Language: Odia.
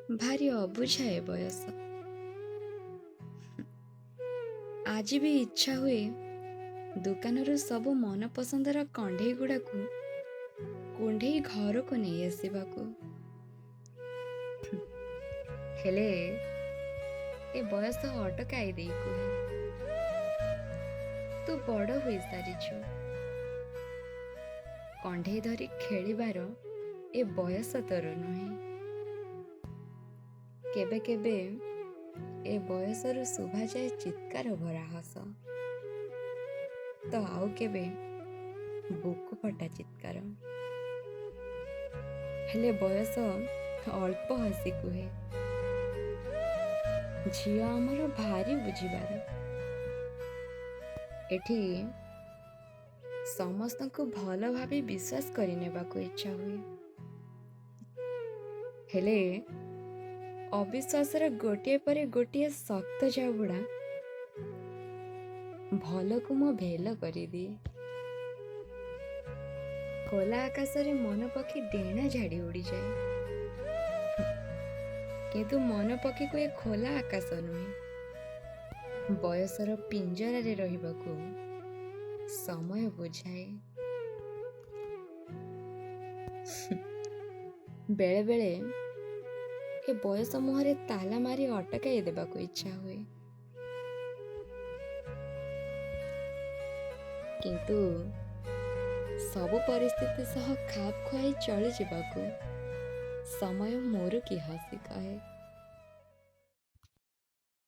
ଭାରି ଅବୁଝା ଏ ବୟସ। ଆଜି ବି ଇଚ୍ଛା ହୁଏ ଦୋକାନରୁ ସବୁ ମନପସନ୍ଦର କଣ୍ଢେଇ ଗୁଡ଼ାକୁ କୁଣ୍ଢେଇ ଘରକୁ ନେଇ ଆସିବାକୁ। ହେଲେ ଏ ବୟସ ଅଟକାଇ ଦେଇ କୁହେ, ତୁ ବଡ଼ ହୋଇସାରିଛୁ, କଣ୍ଢେଇ ଧରି ଖେଳିବାର ଏ ବୟସ ତୋର ନୁହେଁ। କେବେ କେବେ ଏ ବୟସରୁ ଶୁଭାଯାଏ ଚିତ୍କାର ଭରା ହସ ତ ଆଉ କେବେ ବୁକୁ ଫଟା ଚିତ୍କାର। ହେଲେ ବୟସ ଅଳ୍ପ ହସି କୁହେ, ଝିଅ ଆମର ଭାରି ବୁଝିବାର। ଏଠି ସମସ୍ତଙ୍କୁ ଭଲ ଭାବି ବିଶ୍ୱାସ କରିନେବାକୁ ଇଚ୍ଛା ହୁଏ, ହେଲେ ଅବିଶ୍ୱାସର ଗୋଟିଏ ପରେ ଗୋଟିଏ ଶକ୍ତ ଜାବୁଡ଼ା ଭଲକୁ ମୋ ଭେଲ କରିଦିଏ। ଖୋଲା ଆକାଶରେ ମନ ପକ୍ଷୀ ଡେଣା ଝାଡ଼ି ଉଡ଼ିଯାଏ, କିନ୍ତୁ ମନ ପକ୍ଷୀକୁ ଏ ଖୋଲା ଆକାଶ ନୁହେଁ, ବୟସର ପିଞ୍ଜରାରେ ରହିବାକୁ ସମୟ ବୁଝାଏ। ବେଳେବେଳେ ଏ ବୟସ ମୁହଁରେ ତାଲା ମାରି ଅଟକାଇ ଦେବାକୁ ଇଚ୍ଛା ହୁଏ, କିନ୍ତୁ ସବୁ ପରିସ୍ଥିତି ସହ ଖାପ ଖୁଆଇ ଚଳିଯିବାକୁ ସମୟ ମୁରୁକି ହସି କହେ।